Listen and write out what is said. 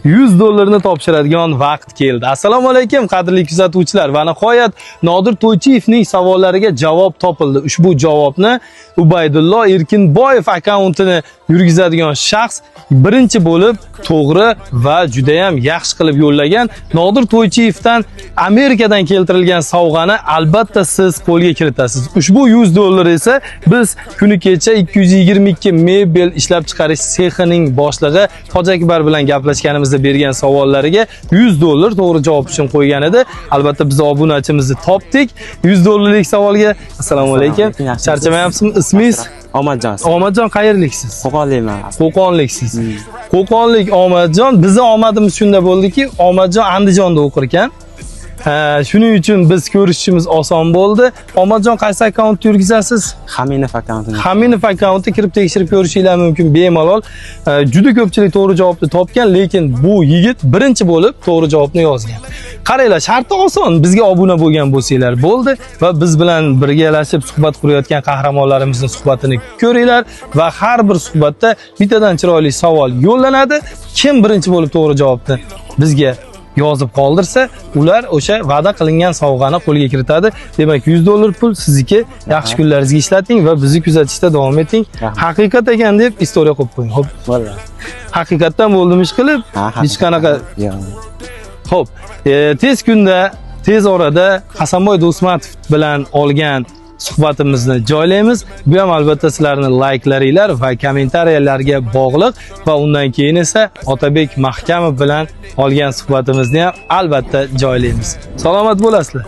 100 dollarni topshiradigan vaqt keldi. Assalomu alaykum, qadrli kuzatuvchilar. Va nihoyat Nodir To'ychiyevning savollariga javob topildi. Ushbu javobni Ubaydullo Erkinboyev akkauntini yurgizadigan shaxs birinchi bo'lib to'g'ri va juda ham yaxshi qilib yo'llagan. Nodir To'ychiyevdan Amerikadan keltirilgan sovg'ani albatta siz qo'lga kiritasiz. Ushbu 100 dollar esa biz kuni kecha 222 mebel ishlab chiqarish sexining boshlig'i Hoji Akbar bilan gaplashganimizda bergan savollariga 100 dollar to'g'ri javob uchun qo'ygan edi. Albatta biz obunachimizni topdik. 100 dollarlik savolga. Assalomu alaykum. Alaykum, yaxshimisiz? Charchamayapsizmi? Ismingiz? Omadjon. Omadjon, qayerliksiz? Qo'qonlikman. Qo'qonliksiz. Qo'qonlik Omadjon, bizni omadimiz shunda bo'ldiki, Omadjon Andijonda o'qir ekan. Ha, shuning uchun biz ko'rishishimiz oson bo'ldi. Omadjon, qaysi akkauntni yurgizasiz? Haminov akkauntini. Haminov akkaunti, kirib tekshirib ko'rishinglar mumkin bemalol. Juda ko'pchilik to'g'ri javobni topgan, lekin bu yigit birinchi bo'lib to'g'ri javobni yozgan. Qaranglar, sharti oson. Bizga obuna bo'lgan bo'lsanglar bo'ldi va biz bilan birgalashib suhbat qurayotgan qahramonlarimizning suhbatini ko'ringlar va har bir suhbatda bittadan chiroyli savol yo'llanadi. Kim birinchi bo'lib to'g'ri javobni bizga yozib qoldirsa, ular o'sha va'da qilingan sovg'ani qo'lga kiritadi. Demak, 100 dollar pul sizniki. Yaxshi kunlaringizga ishlating va bizni kuzatishda davom eting. Rahmat. Haqiqat ekan deb istoriya qo'yib qo'ying. Xo'p, Bo'ldi. Haqiqatdan bo'ldim ish qilib, Ha, hech qanaqa. Yo'q. Xo'p, tez kunda, tez orada Hasanboy Do'stmatov bilan olgan suhbatimizni joylaymiz. Bu ham albatta sizlarning layklaringlar va kommentariyalarga bog'liq va undan keyin esa Otabek Mahkamov bilan olgan suhbatimizni ham albatta joylaymiz. Salomat bo'lasizlar.